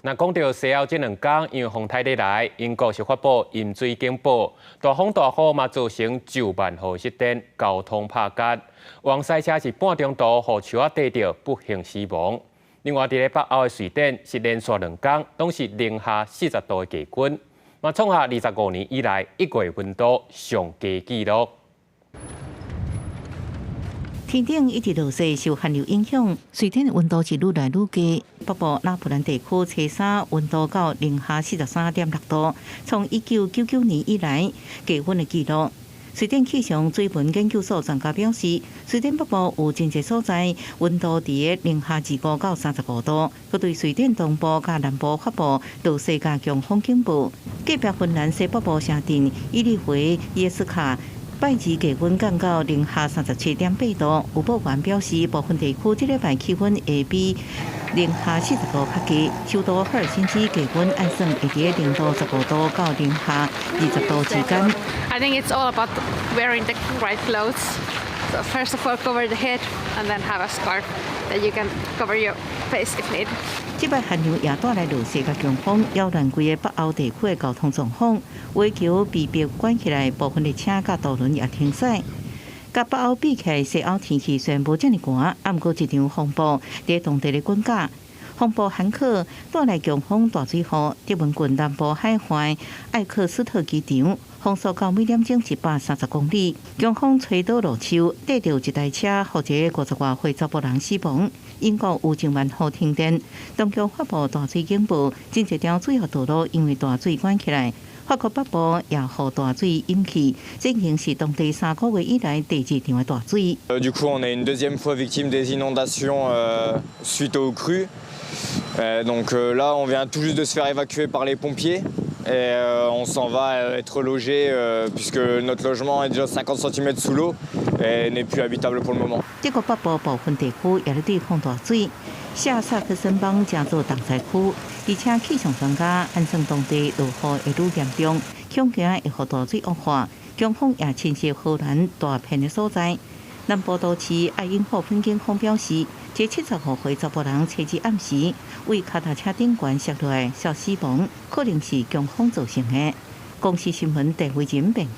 若講到西歐這兩工，因為風颱咧來，英國是發布淹水警報，大風大雨嘛造成上萬戶失電，交通拍結。黃賽車是半中途予樹仔硩著，不幸死亡。另外，佇咧北歐的瑞典是連續兩工攏是零下40度的低溫，嘛創下25年以來1月溫度上低紀錄。天頂一直落雪，受寒流影響，瑞典溫度是愈來愈低。北部拉普蘭地區初三溫度到零下43.6度，創1999年以來低溫的紀錄。瑞典氣象水文研究所專家表示，瑞典北部有真濟所在溫度佇零下25到35度，閣對瑞典東部佮南部發布落雪佮強風警報。隔壁芬蘭西北部城鎮伊利維耶斯卡，拜二低溫降到零下37.8度，預報員表示，部分地區這禮拜氣溫會比零下40度較低。首都赫爾辛基低溫按算會佇0度15度到零下20度之間。 I think it's all about wearing the right clothes. So first of all, cover the head, and then have a scarf that you can cover your face if needed. 這擺寒流也帶來落雪佮強風，擾亂規个北歐地區的交通狀況。危橋被迫關起來，部分的車佮渡輪也停駛。佮北歐比起來，西歐天氣雖然無遮爾寒，啊，毋過這場風暴佇當地咧滾架。風暴漢克帶來強風大水雨，德文郡南部海岸艾克斯特機場風速到每點鐘130公里，強風吹倒路樹，硩著一台車，予一个50外歲查埔人死亡。英國有上萬戶停電，當局發布大水警報，真濟條主要道路因為大水關起來。法國北部也予大水淹去，這已經是當地3個月以來第二場的大水。 Du coup, on est une deuxième fois victime des inondations suite aux crues. Donc là, on vient tout juste de se faire évacuer par les pompiers et on s'en va être logé puisque notre logement est déjà 50 cm sous l'eau et n'est plus habitable pour le moment. 德國北部部分地區也咧對抗大水，下薩克森邦成做重災區，而且氣象專家按算當地落雨會愈嚴重，恐驚會予大水惡化，強風也侵襲荷蘭大片的所在。南部都市愛因霍芬警方表示，這75歲查埔人初二暗時為跤踏車頂懸摔落來，痟死亡，可能是強風造成的。公視新聞鄧慧仁編譯。